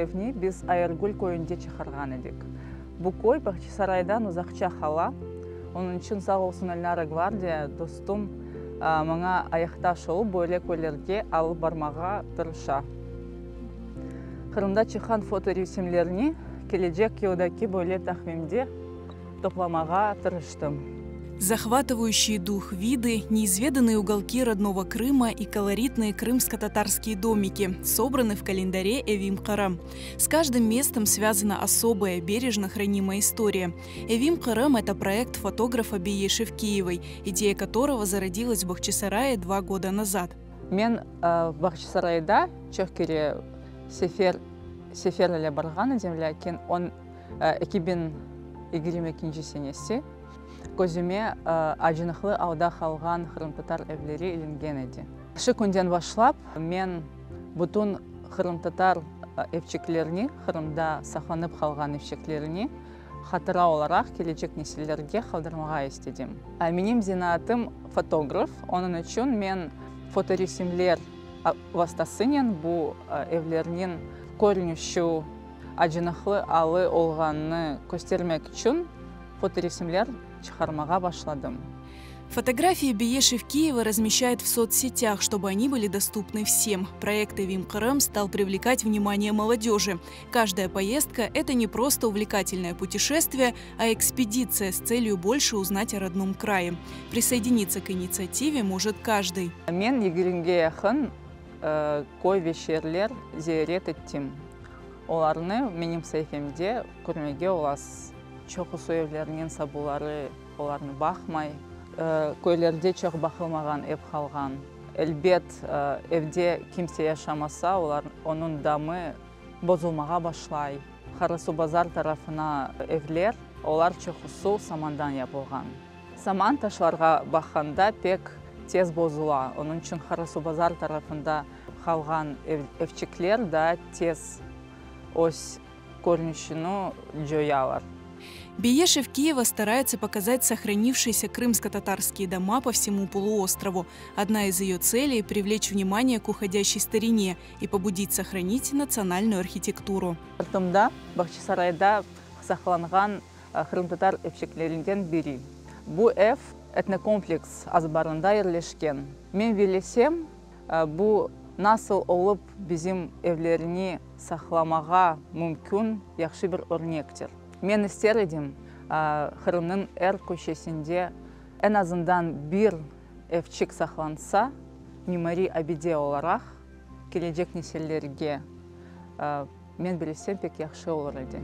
evni biz Ayırgül köyünde çıqarğan edik. Bu köy Bağçasaraydan uzaqça qala, onıñ içün sağ olsun Elnara Gvardiya dostum maña ayaqtaş olıp böyle köylerge alıp barmağa tırışa. Qırımda çıqqan fotoresimlerni kelecek yıldaki böyle taqvimde toplamağa tırıştım. Захватывающие дух виды, неизведанные уголки родного Крыма и колоритные крымско-татарские домики собраны в календаре «Evim Qırım». С каждым местом связана особая, бережно хранимая история. «Evim Qırım» – это проект фотографа Бие Шевкиевой, идея которого зародилась в Бахчисарае 2 года назад. Men Bağçasarayda çoq kere sefer sefer ile barğan edim, lâkin on 2022 senesi közüme acınıqlı alda qalğan qırımtatar evleri ilingen edi. Şu künden başlap men bütün qırımtatar evçiklerini, Qırımda saqlanıp qalğan evçiklerini hatıra olaraq kelecek nesillerge qaldırmağa istedim. Menim zenaatım fotograf, onıñ içün men fotoresimler vastasınen bu evlerniñ körünüşü, acınıqlı alı olğanını köstermek içün fotoresimler çıqarmağa başladım. Фотографии Бие Шевкиева размещает в соцсетях, чтобы они были доступны всем. Проект «Evim Qırım» стал привлекать внимание молодежи. Каждая поездка – это не просто увлекательное путешествие, а экспедиция с целью больше узнать о родном крае. Присоединиться к инициативе может каждый. Men 20-ge yaqın köy ve şeerler ziyaret ettim. Olarnı menim saifemde körmege olasız. Çoqusı evlerniñ saibeleri olarnı baqmay. Köylerde çoq baqılmağan ev qalğan. Elbet, evde kimse yaşamasa, olar onıñ damı bozulmağa başlay. Qarasuvbazar tarafına evler, olar çoqusı samandan yapılğan. Saman taşlarğa baqqanda pek tez bozula. Onıñ içün Qarasuvbazar tarafında qalğan evçikler da tez öz körünişini coyalar. Бие Шевкиева старается показать сохранившиеся крымско-татарские дома по всему полуострову. Одна из ее целей – привлечь внимание к уходящей старине и побудить сохранить национальную архитектуру. Qırımda, Bağçasarayda saqlanğan qırımtatar evçiklerinden biri. Bu ev etnokompleks azbarında yerleşken. Men bilsem, bu nasıl olıp bizim evlerini saqlamağa mümkün yahşı bir örnektir. Men ister edim Qırımnıñ er köşesinde eñ azından bir evçik saqlansa, mimariy abide olaraq kelecek nesillerge men bilsem pek yahşı olur edi.